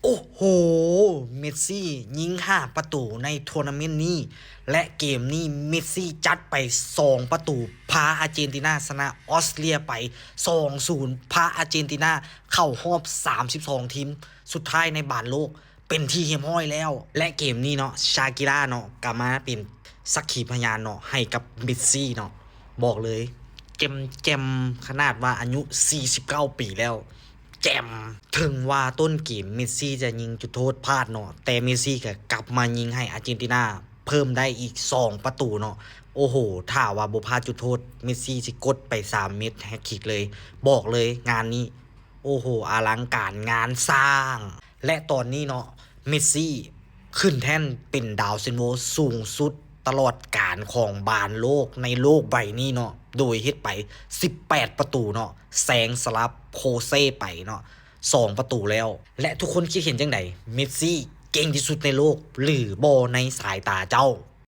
ໂອ້ໂຫ ເມດຊີຍິງຫ້າປະຕູໃນໂທນາເມັນນີ້ ແລະ ເກມນີ້ເມດຊີຈັດໄປສອງປະຕູ ພາອາເຈນຕິນາຊະນະອອສເຕຣເລຍໄປສອງສູນ ພາອາເຈນຕິນາເຂົ້າຮອບສາມສິບສອງທີມສຸດທ້າຍໃນບານໂລກ ເປັນທີ່ຮຽບຮ້ອຍແລ້ວ ແລະ ເກມນີ້ເນາະ ຊາກິຣາເນາະ ກໍມາເປັນສັກຂີພະຍານເນາະ ໃຫ້ກັບເມດຊີເນາະ ບອກເລີຍ ແຈ່ມໆ ຂະໜາດວ່າອາຍຸສີ່ສິບເກົ້າປີແລ້ວ ແຈ່ມ. ເຖິງວ່າຕົ້ນເກມເມດຊີຈະຍິງຈຸດໂທດພາດເນາະ ແຕ່ເມດຊີກໍກັບມາຍິງໃຫ້ອາເຈນຕິນາເພີ່ມໄດ້ອີກສອງປະຕູເນາະ. ໂອ້ໂຫ ຖ້າວ່າບໍ່ພາດຈຸດໂທດ ເມດຊີຊິກົດໄປສາມເມັດ ແຮັດທຣິກເລີຍ. ບອກເລີຍງານນີ້ ໂອ້ໂຫ ອະລັງການງານສ້າງ ແລະ ຕອນນີ້ເນາະ ເມດຊີຂຶ້ນແທ່ນເປັນດາວເຊນໂວສູງສຸດຕະຫຼອດການຂອງບານໂລກໃນໂລກໃບນີ້ເນາະ ໂດຍເຮັດໄປສິບແປດປະຕູເນາະ ແຊງສະລັບໂຄເຊໄປເນາະ ສອງປະຕູແລ້ວ. ແລະ ທຸກຄົນຄິດເຫັນຈັ່ງໃດ? ເມດຊີເກັ່ງທີ່ສຸດໃນໂລກ ຫຼື ບໍ່ໃນສາຍຕາເຈົ້າ?